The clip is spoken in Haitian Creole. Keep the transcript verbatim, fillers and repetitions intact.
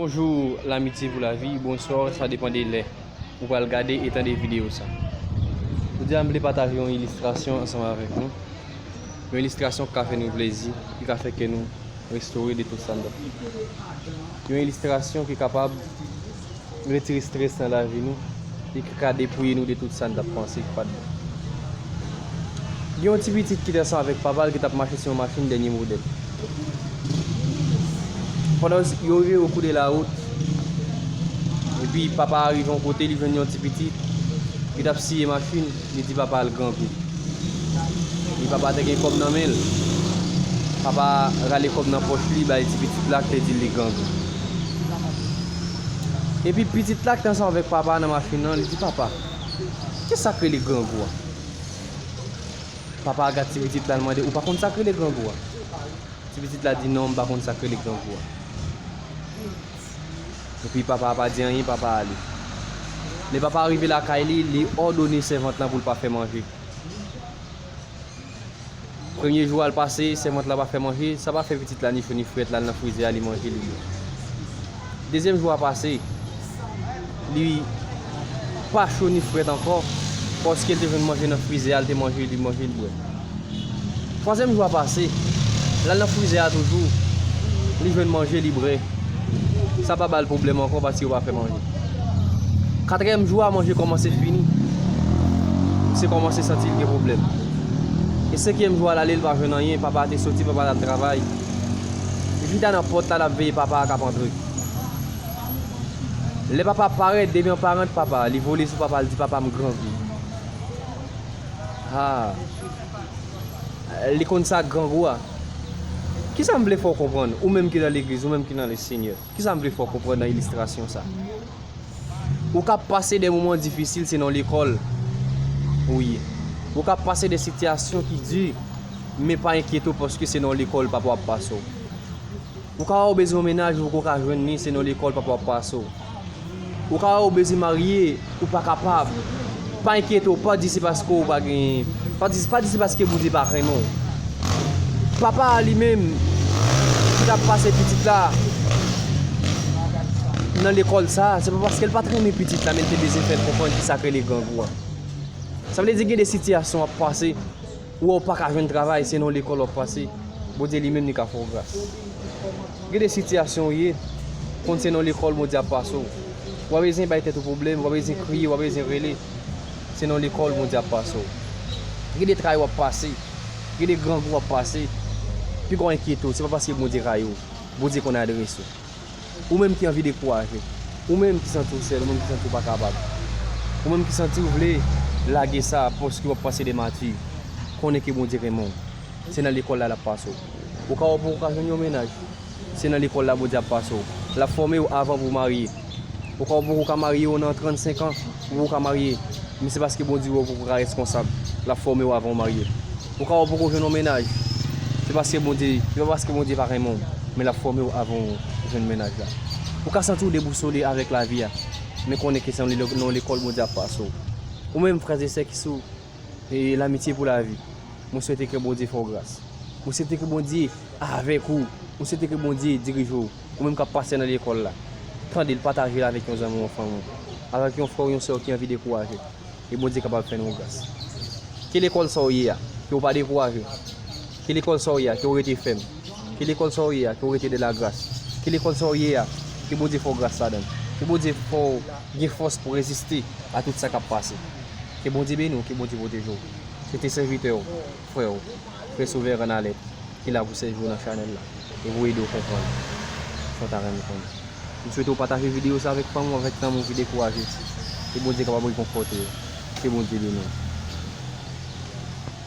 Bonjou, Lamitye pou Lavi, bonswa, sa depann de lè ou pral gade e tande videyo sa. Jodi a, m vle pataje yon ilistrasyon ansanm avèk nou. Yon ilistrasyon ki ka fè nou plezi, ki ka fè kè nou restore de tout sa n t ap fè. Yon ilistrasyon ki kapab retire estrès nan lavi nou e ki ka depouye nou de tout sa n t ap panse ki pa t bon. Gen yon ti pitit ki te ansanm avèk papa l ki t ap mache sou yon machin dènye modèl. Pandan yo rive o kou de lawout, epi papa a rive yon kote, li jwenn yon ti pitit ki t ap siye machin, li di papa l grangou. Epi papa te gen kòb nan men l. Papa a rale kòb nan pòch li, bay ti pitit la, ki te di l li grangou. Epi pitit la ki te ansanm avèk papa a nan machin nan, li di, "Papa, kisa k rele grangou a?" Papa a gad ti pitit la, l mande, "Ou pa konn sa k rele grangou a?" Ti pitit la di, "Non, m pa konn sa k rele grangou a." Epi papa a pa di anyen, papa a ale. Lè papa a rive lakay li, li òdone sèvant lan pou l pa fè manje. Premye jou a l pase, sèvant la pa fè manje, sa pa fè pitit la ni cho ni frèt, l al nan frizè a, li manje, li bwè. Dezyèm jou a pase, li pa cho ni frèt ankò, paske l te jwenn manje nan frizè a, l te manje, li manje, li bwè. Twazyèm jou a pase, l al nan frizè a toujou, li jwenn manje, li bwè. Sa pa ba l pwoblèm ankò paske yo pa fè manje. Katriyèm jou a, manje kòmanse fini. Misye kòmanse santi l gen pwoblèm. E senkyèm jou a, l ale, l pa jwenn anyen. Papa a te soti, papa a t ap travay. Li chita nan pòt la, l ap veye papa a k ap antre. Lè papa a parèt, depi an paran papa a, li vole sou papa a, li di, "Papa, m grangou." Ha! Li konn sa grangou a. Kisa m vle fè w konprann, ou menm ki nan legliz, ou menm ki nan Lesenyè? Kisa m vle fè w konprann nan ilistrasyon sa? Ou ka pase de moman difisil, se nan lekòl ou ye. Ou ka pase de sitiyasyon ki di, men pa enkyete w paske se nan lekòl papa w ap pase w. Ou ka wè w bezwen yon mennaj, ou poko ka jwenn li, se nan lekòl papa w ap pase w. Ou ka wè w bezwen marye, ou pa kapab. Pa enkyete w, pa di se paske w pa gen, pa di, pa di se paske Bondye pa renmen w. Papa a li menm, ki t ap pase pitit la nan lekòl sa, se pa paske l pa t renmen pitit la, men l te bezwen fè l konprann kisa k rele grangou a. Sa vle di gen de sitiyasyon w ap pase, ou wè w pa ka jwenn travay, se nan lekòl w ap pase. Bondye li menm li ka fè w gras. Gen de sitiyasyon w ye, konn se nan lekòl Bondye ap pase w. W pa bezwen bay tèt ou pwoblèm, w pa bezwen kriye, w pa bezwen rele. Se nan lekòl Bondye ap pase w. Gen de tray w ap pase, gen de grangou w ap pase. Piko enkyete w, se pa paske Bondye rayi w. Bondye konn adrese w. Ou menm ki anvi dekouraje, ou menm ki santi w sèl, ou menm ki santi w pa kapab, ou menm ki santi w vle lage sa paske w ap pase de mati, konnen ke Bondye renmen w. Se nan lekòl la l ap pase w. Ou ka wè w poko ka jwenn yon mennaj, se nan lekòl la Bondye ap pase w. L ap fòme w avan pou w marye. Ou ka wè w poko ka marye, w nan trannsenk an, ou poko ka marye, men se paske Bondye wè w poko ka reskonsab, l ap fòme w avan w marye. Ou ka wè w poko jwenn yon mennaj, se paske Bondye, se pa paske Bondye pa renmen w, men l ap fòme w avan w jwenn mennaj la. Ou ka santi w debousole avèk lavi a, men konnen ke se nan le-, nan lekòl Bondye ap pase w. Ou menm, frè e sè ki sou, e, Lamitye pou Lavi, mwen swete ke Bondye fè w gras. Mwen swete ke Bondye avèk ou. Mwen swete ke Bondye dirije w. Ou menm k ap pase nan lekòl la, tande l, pataje l avèk yon zanmi w, yon fanmi w, avèk yon frè w, yon sè w ki anvi dekouraje. E Bondye kapab fè nou gras. Ke lekòl sa w ye a, ke w pa dekouraje. Ke lekòl sa w ye a, ke w rete fèm. Ke lekòl sa w ye a, ke w rete de lagras. Ke lekòl sa w ye a, ke Bondye fè w gras ladan l. Ke Bondye fè w gen fòs pou reziste a tout sa k ap pase. Ke Bondye beni w, ke Bondye pwoteje w. Se te sèvitè w, frè w, frè Souveren Alèt, ki la pou sèvi w nan chanèl la e pou ede w konprann sa w ta renmen konnen. M swete w pataje videyo sa avèk fanmi w, avèk zanmi w ki dekouraje. Ke Bondye kapab rekonfòte yo. Ke Bondye beni w.